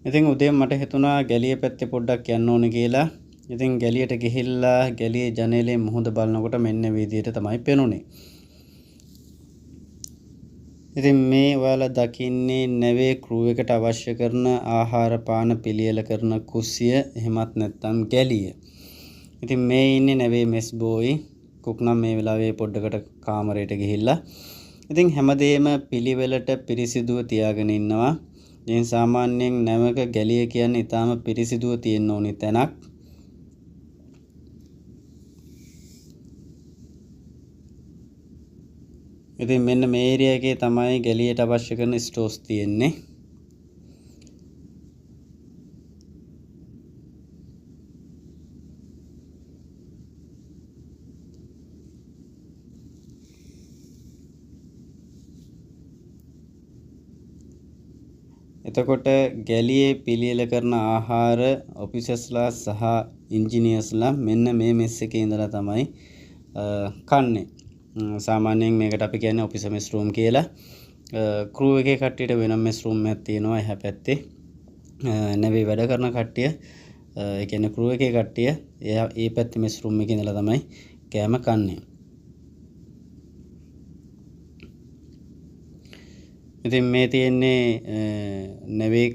ඉතින් උදේම මට හිතුණා ගැලිය පැත්තේ පොඩ්ඩක් යන්න ඕනේ කියලා. ඉතින් ගැලියට ගිහිල්ලා ගැලියේ ජනේලයෙන් මුහුද බලනකොට මෙන්න මේ විදිහට තමයි පෙනුනේ. ඉතින් මේ ඔයාලා දකින්නේ නැවේ ක්‍රූ එකට අවශ්‍ය කරන ආහාර පාන පිළියෙල කරන කුස්සිය, එහෙමත් නැත්නම් ගැලිය. ඉතින් මේ ඉන්නේ නැවේ මෙස් බෝයි කුක් නම් මේ වෙලාවේ පොඩ්ඩකට කාමරයට ගිහිල්ලා. ඉතින් හැමදේම පිළිවෙලට පිරිසිදුව තියාගෙන ඉන්නවා. ඉතින් සාමාන්‍යයෙන් නැවක ගැලිය කියන්නේ ඊටාම පිරිසිදුව තියෙන්න ඕනි තැනක්. ඉතින් මෙන්න මේ ඒරියා එකේ තමයි ගැලියට අවශ්‍ය කරන ස්ටෝස් තියෙන්නේ. එතකොට ගැලියේ පිළියෙල කරන ආහාර ඔෆිසර්ස්ලා සහ ඉංජිනියර්ස්ලා මෙන්න මේ මෙස් එකේ ඉඳලා තමයි කන්නේ. සාමාන්‍යයෙන් මේකට අපි කියන්නේ ඔෆිසර් මෙස් රූම් කියලා. ක්‍රූ එකේ කට්ටියට වෙනම මෙස් රූම් එකක් තියෙනවා එහා පැත්තේ. නැවේ වැඩ කරන කට්ටිය, ඒ කියන්නේ ක්‍රූ එකේ කට්ටිය එයා ඒ පැත්තේ මෙස් රූම් එකේ ඉඳලා තමයි කෑම කන්නේ. ඉතින් මේ තියෙන්නේ නැවේ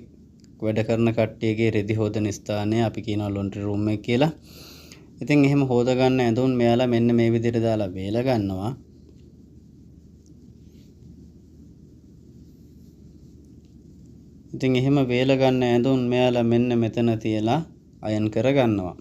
වැඩ කරන කට්ටියගේ රෙදි හොදන ස්ථානය, අපි කියනවා ලොන්ඩ්‍රි රූම් එක කියලා. ඉතින් එහෙම හොද ගන්න ඇඳුම් මෙයාලා මෙන්න මේ විදිහට දාලා වේල ගන්නවා. ඉතින් එහෙම වේල ගන්න ඇඳුම් මෙයාලා මෙන්න මෙතන තියලා අයන් කර ගන්නවා.